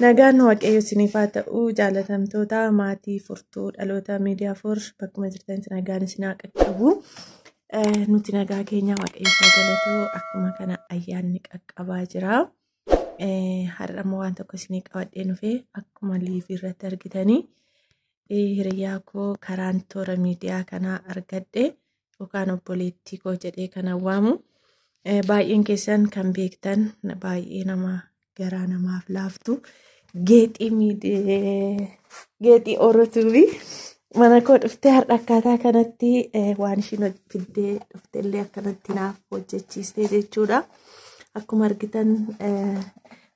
Nagaan Waaqayyo isiniif haa ta'u jaalatamtoota maatii furtuu dhaloota miidiyaa 4 bakkuma jirtanitti nagaan isin haa qaqqabu. Nuti nagaa keenya Waaqayyo haa galatu akkuma kana ayyaanni qaqqabaa jira. Har'a immoo waan tokko isinii qabadhee dhufee akkuma liivii irratti argitanii hiriyaa koo karaan toora miidiyaa kanaa argadhe yookaan obboleettii koo jedhee kanan waamu. Baay'een keessan kan beektan baay'ee nama garaa namaaf laaftu geexii geexii Orotuubi mana koo dhuftee har'a akkaataa kanatti waan ishiin fiddee dhufte illee akkanatti naaf hojjechiiste jechuudha. Akkuma argitan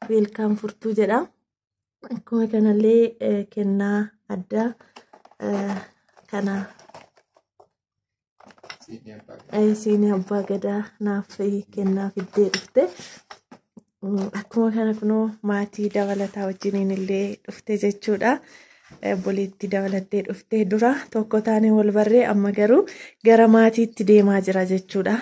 welcome furtuu jedha. Akkuma kanallee kennaa addaa kana siinii abbaa gadaa naaf kennaa fiddee dhufte. Akkuma kana kunoo maatii dabalataa wajjiniin illee dhufte jechuudha. Obboleettii dabalattee dhuftee dura tokko taanee wal barree amma garuu gara maatiitti deemaa jira jechuudha.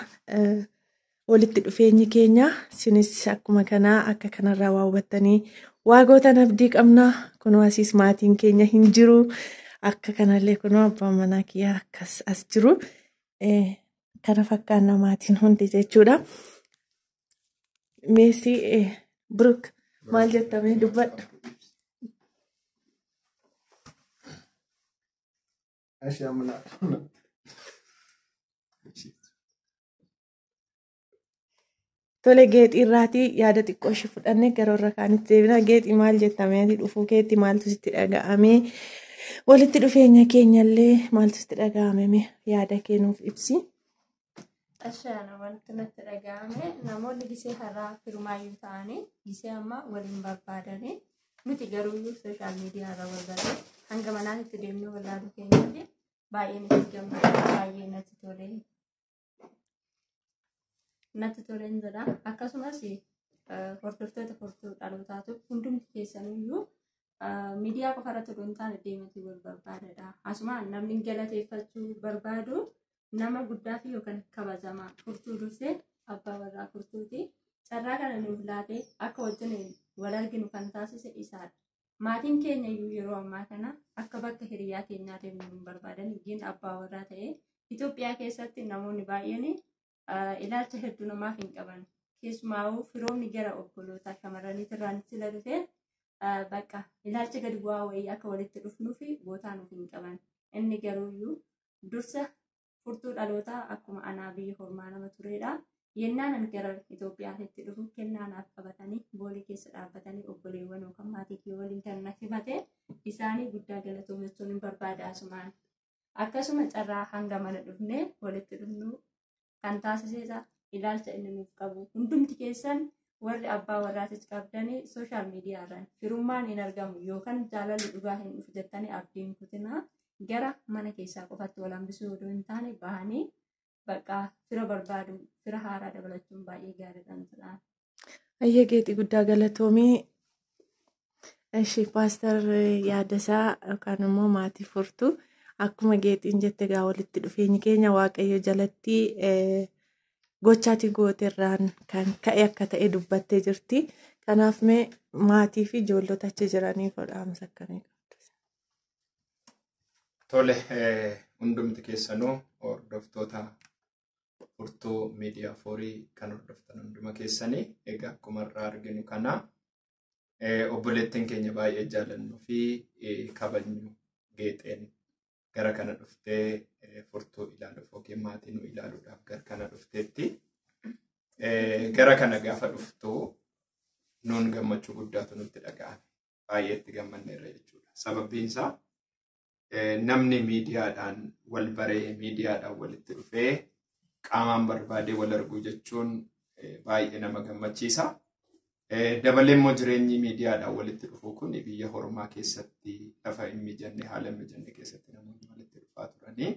Walitti dhufeenyi keenya sinis akkuma kanaa akka kanarraa waa hubattanii waa gootan abdii qabna. Kunoo asiis maatiin keenya hin jiru. Akka kanallee kunoo abbaan manaa kiyyaa akkas as jiru. Kana fakkaanna maatiin hundi jechuudha. Meesii Biruk maal jettamee dubbadhu. Tole geexii irraatii yaada xiqqoo ishee fudhannee gara warra kaanitti deebina. Geexii maal jettamee ati dhufuu keetti maaltu sitti dhaga'ame? Walitti dhufeenya keenyallee maaltu sitti dhaga'ame? Yaada kee nuuf ibsi. Ashaana wanti natti dhaga'ame namoonni gisee har'aa firumaayyuu ta'anii gisee ammaa waliin barbaadanii nuti garuu social media irra wal barree hanga manaatti deemnee wal ilaaluu keenyaaf baay'ee natti gammada baay'ee natti tole natti toleen jedha. Akkasumas hordoftoota furtuu dhalootaatu hundumti keessaniyyuu miidiyaa qofa irratti odoo hin taane deematii wal barbaadadha. Asuma namni galateeffachuu barbaadu nama guddaa fi yookaan kabajamaa furtuu dursee abbaa warraa furtuuti. Carraa kana nuuf laatee akka wajjin wal arginu kan taasise isaadha. Maatiin keenya iyyuu yeroo ammaa kana akka bakka hiriyaa keenyaa deemnu hin barbaadan gin abbaa warraa ta'ee Itoophiyaa keessatti namoonni baay'een ilaalcha hedduu namaaf hin qaban. Keessumaa'uu firoomni gara obboloota shamarraniitirraan sila dhufee bakka ilaalcha gadi bu'aa wayii akka walitti dhufnuu fi bootaa nuuf hin qaban. Inni garuuyyuu dursa furtuu dhalootaa akkuma anaa biyya hormaa nama turedha. Yennaan ani gara Itoophiyaatti dhufu kennaa naaf qabatanii boolee keessa dhaabbatanii obboleewwan yookaan maatii kiyya waliin kan na himate isaanii guddaa galatoomachuun hin barbaada asumaan. Akkasuma carraa hanga mana dhufnee walitti dhufnu kan taasiseedha. Ilaalcha inni nuuf qabu. Hundumti keessan warri abbaa warraatis qabdanii social media irraan firummaan hin argamu yookaan jaalalli dhugaa hin dhufu jettanii abdiin kutinaa gara mana keessaa qofatti wal hambisuu odoo hin taane bahanii bakka fira barbaadu fira haaraa dabalachuun baay'ee gaariidha jedha. Ayyee geexii guddaa galatoomii. Ishi paaster yaadasaa yookaan immoo maatii furtuu akkuma geexiin jette gaa walitti dhufeenyi keenya Waaqayyo jalatti gochaati gooterraan kan ka'e akka ta'e dubbattee jirti. Kanaaf mee maatii fi ijoollota achi jiraniif dhaamsa akkamii qabdu? Tole hundumti keessanuu hordoftoota furtuu miidiyaa foorii kan hordoftan hunduma keessanii egaa akkuma irraa arginu kana obboleettiin keenya baay'ee jaallannuu fi kabajnu geexeen gara kana dhuftee furtuu ilaaluuf yookiin maatii nu ilaaluudhaaf gara kana dhufteetti. Gara kana gaafa dhuftu nuun gammachuu guddaatu nutti dhaga'ame. Baay'ee itti gammanneerra jechuudha. Sababbiin isaa namni miidiyaadhaan wal baree miidiyaadhaan walitti dhufee qaamaan barbaadee wal arguu jechuun baay'ee nama gammachiisa. Dabalee immoo jireenyi miidiyaadhaan walitti dhufuu kun biyya hormaa keessatti lafa hin mijanne haala hin mijanne keessatti namoonni walitti dhufaa turanii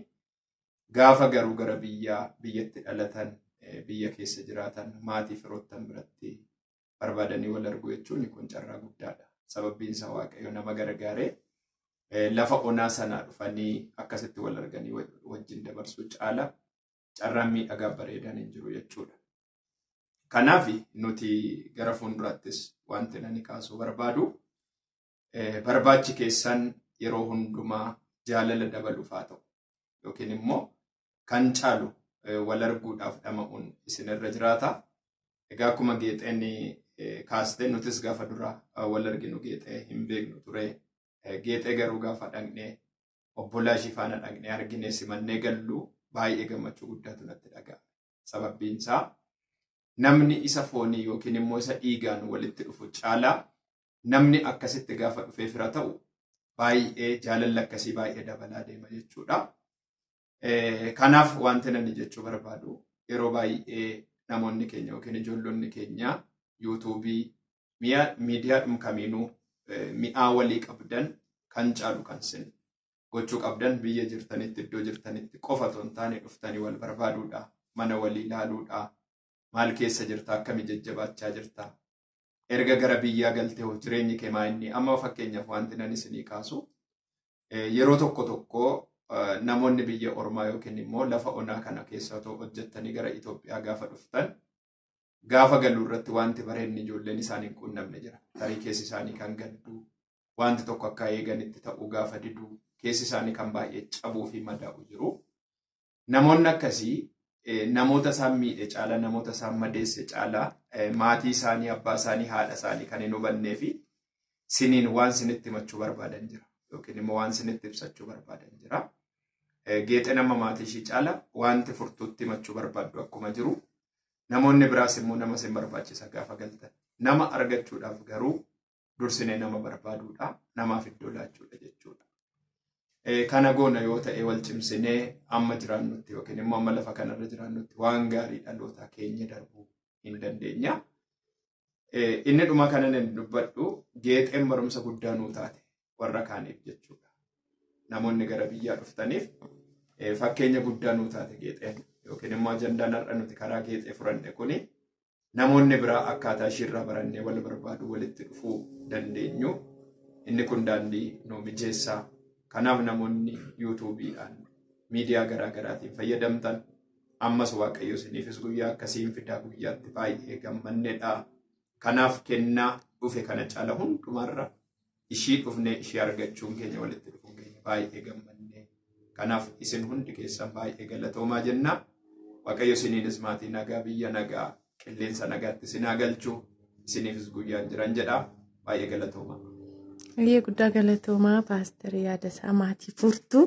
gaafa garuu gara biyyatti dhalatan biyya keessa jiraatan maatii firoottan biratti barbaadanii wal arguu jechuun kun carraa guddaadha. Sababbiin isaa Waaqayyo nama gargaaree lafa onaa sanaa dhufanii akkasitti wal arganii wajjin dabarsuu caala carraan miidhagaa bareedaan hin jiru jechuudha. Kanaaf nuti gara fuulduraattis wanti nani kaasuu barbaadu Barbaachi keessan yeroo hundumaa jaalala dabaluuf haa ta'u yookiin immoo kan caalu wal arguudhaaf dhama'uun isinirra jiraata. Egaa akkuma Geexeen kaastee nutis gaafa dura wal arginu Geexee hin beeknu ture. Geexee garuu gaafa dhaqnee obbolaa ishii faana dhaqnee arginee simannee gallu baay'ee gammachuu guddaatu natti dhaga'ame. Sababbiin isaa namni isa foonii yookiin immoo isa dhiigaan walitti dhufu caalaa namni akkasitti gaafa dhufee fira ta'u baay'ee jaalalli akkasii baay'ee dabalaa deema jechuudha. Kanaaf wanti ani jechuu barbaadu yeroo baay'ee namoonni keenya yookiin ijoollonni keenya yuutuubii miidiyaa kamiinuu mi'aa walii qabdan kan caalu kan sin gochuu qabdan biyya jirtanitti iddoo jirtanitti qofa otoo hin taane dhuftanii wal barbaaduudha. Mana walii ilaaluudha. Maal keessa jirta? Akkamii jajjabaachaa jirta? Erga gara biyyaa galtee hoo jireenyi kee maa inni? Amma fakkeenyaaf wanti nan isinii kaasu yeroo tokko tokko namoonni biyya ormaa yookiin immoo lafa onaa kana keessa otoo hojjettanii gara Itoophiyaa gaafa dhuftan gaafa galuu irratti wanti bareenni ijoolleen isaanii hin quunnamne jira. Tarii keessi isaanii kan gaddu, wanti tokko akka eeganitti ta'uu gaafa diduu, keessi isaanii kan baay'ee cabuu fi madaa'u jiru. Namoonni akkasii namoota isaan miidhe caalaa, namoota isaan madeesse caalaa, maatii isaanii, abbaa isaanii, haadha isaanii kan hin hubannee fi siniin waan sinitti himachuu barbaadan jira. Yookiin immoo waan sinitti ibsachuu barbaadan jira. Geexee nama maatii ishii caala wanti furtuutti himachuu barbaaddu akkuma jiru. Namoonni biraas immoo nama sin barbaachisa gaafa galtan. Nama argachuudhaaf garuu dursinee nama barbaaduudha. Namaaf iddoo laachuudha jechuudha. Kana goona yoo ta'e wal cimsinee amma jiraannutti yookiin immoo amma lafa kanarra jiraannutti waan gaarii dhaloota keenya darbuu hin dandeenya. Inni dhuma kana nan dubbadhu Geexeen barumsa guddaa nuu taate warra kaaniif jechuudha. Namoonni gara biyyaa dhuftaniif fakkeenya guddaa nuu taate Geexeen yookiin immoo ajandaan har'a nuti karaa Geexee furanne kuni namoonni biraa akkaataa ishiirraa barannee wal barbaadu walitti dhufuu dandeenyu. Inni kun daandii nu mijeessaa. Kanaaf namoonni yuutuubiidhaan miidiyaa garaa garaatiin fayyadamtan ammas Waaqayyo isiniifis guyyaa akkasiin fidaa guyyaatti baay'ee gammannedha. Kanaaf kennaa dhufe kana caala hundumarra ishii dhufnee ishii argachuun keenya walitti dhufuun keenya baay'ee gammannee. Kanaaf isin hundi keessan baay'ee galatoomaa jenna. Waaqayyo isiniinis maatii nagaa biyya nagaa qilleensa nagaatti isin haa galchu isiniifis guyyaan jiran jedha. Baay'ee galatoomaa. Baay'ee guddaa galatoomaa paasterii Yaadasaa maatii furtuu.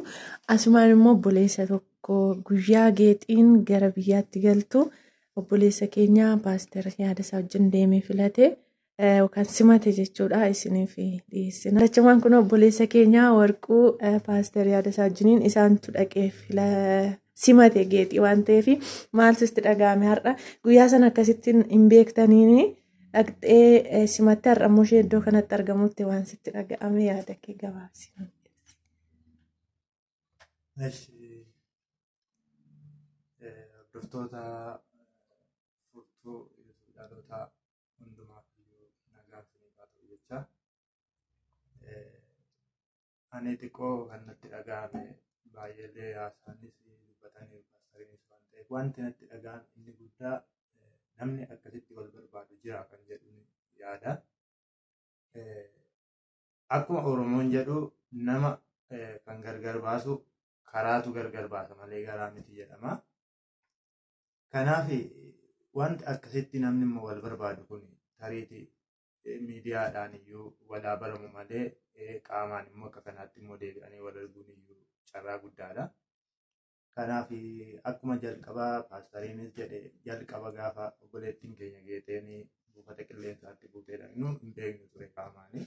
Asumaan immoo obboleessa tokko guyyaa Geexiin gara biyyaatti galtu obboleessa keenya paaster Yaadasaa wajjin deemee filate yookaan simate jechuudha isiniif dhiyeessina. Lachumaan kun obboleessa keenya Warquu paaster Yaadasaa wajjiniin isaantu dhaqee simate Geexii waan ta'eef maaltu sitti dhaga'ame har'a guyyaa sana akkasittiin hin beektaniini dhaqxee simatte har'a immoo ishee iddoo kanatti argamutti waan sitti dhaga'ame yaada kee gabaabsi. Hordoftoota furtuu dhaloota hundumaaf iyyuu nagaan isiniif haa ta'u jecha. Ani xiqqoo kan natti dhaga'ame baay'eellee haasaanis dubbataniiru paastariinis waan ta'eef wanti natti dhaga'ame inni guddaa namni akkasitti wal barbaadu jira kan jedhu yaada. Akkuma Oromoon jedhu nama kan gargar baasu karaatu gargar baasa malee garaa miti jedhama. Kanaaf wanti akkasitti namni immoo wal barbaadu kun tariitii miidiyaadhaan iyyuu walaa baramu malee qaamaan immoo akka kanaatti immoo deebi'anii wal arguun iyyuu carraa guddaadha. Kanaaf akkuma jalqabaa paastariinis jedhe jalqaba gaafa obboleettiin keenya Geexeen buufata qilleensaatti buutee dhaqnu hin beeknu ture qaamaani.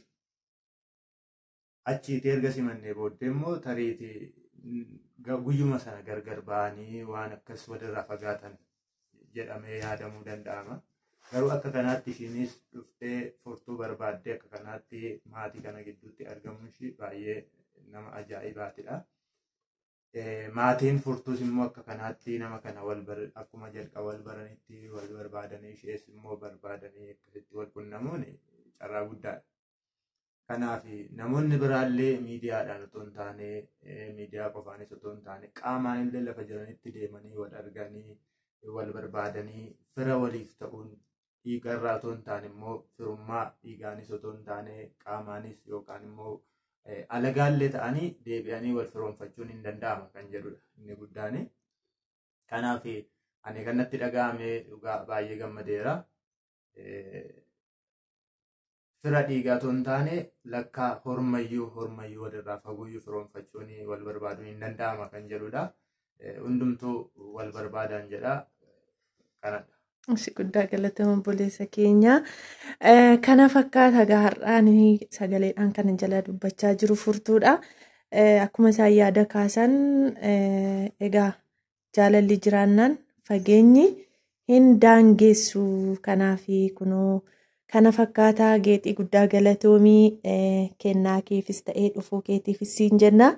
Achiitii erga simannee booddee immoo tariitii guyyuma sana gargar ba'anii waan akkas walirraa fagaatan jedhamee yaadamuu danda'ama. Garuu akka kanaatti ishiinis dhuftee furtuu barbaaddee akka kanaatti maatii kana gidduutti argamuun ishii baay'ee nama ajaa'ibaatidha. Maatiin furtuus immoo akka kanaatti nama kana akkuma jalqaba wal baranitti wal barbaadanii ishees immoo barbaadanii akkasitti wal qunnamuun carraa guddaadha. Kanaaf namoonni biraallee miidiyaadhaan otoo hin taane miidiyaa qofaanis otoo hin taane qaamaan illee lafa jiranitti deemanii wal arganii wal barbaadanii fira waliif ta'uun Dhiigarraa otoo hin taane immoo firummaa dhiigaanis otoo hin taane qaamaanis yookaan immoo alagaallee ta'anii deebi'anii wal firoonfachuun hin danda'ama kan jedhudha inni guddaan. Kanaaf ani kan natti dhaga'ame dhugaa baay'ee gammadeera. Fira dhiigaa otoo hin taane lakkaa hormayyuu hormayyuu walirraa fagooyyuu firoonfachuun wal barbaaduun hin danda'ama kan jedhudha. Hundumtuu wal barbaadan jedha kanadha. Ishi guddaa galatama obboleessa keenya. Kana fakkaata egaa har'aan sagaleedhaan kan jala dubbachaa jiru furtuudha. Akkuma isaan yaada kaasan egaa jaalalli jiraannaan fageenyi hin daangessu. Kanaaf kunoo kana fakkaata geexii guddaa galatoomii kennaa keefis ta'ee dhufuu keetiifis siin jenna.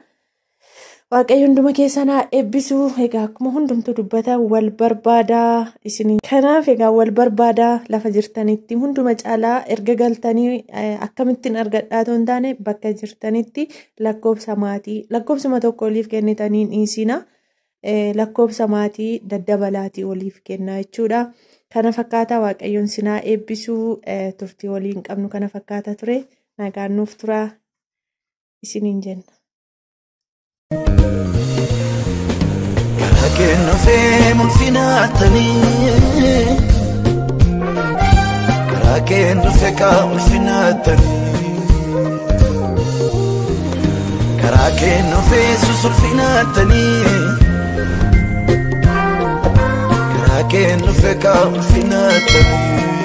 Waaqayyo hunduma keessan haa eebbisu. Egaa akkuma hundumtuu dubbata wal barbaadaa isin. Kanaaf egaa wal barbaadaa lafa jirtanitti hunduma caalaa erga galtanii akkamittiin argadhaa otoo hin taane bakka jirtanitti lakkoofsa maatii lakkoofsuma tokko oliif kennitanii dhiisina. Lakkoofsa maatii daddabalaatii oliif kennaa jechuudha. Kana fakkaata Waaqayyoon sinaa eebbisu turtii waliin qabnu kana fakkaata ture. Nagaan nuuf tura isiniin jenna. Karaa kennufee mul'inaatanii karaa kennufee kaa ulfinaatanii karaa kennufee susulfinaatanii karaa kennufee kaa ulfinaatanii.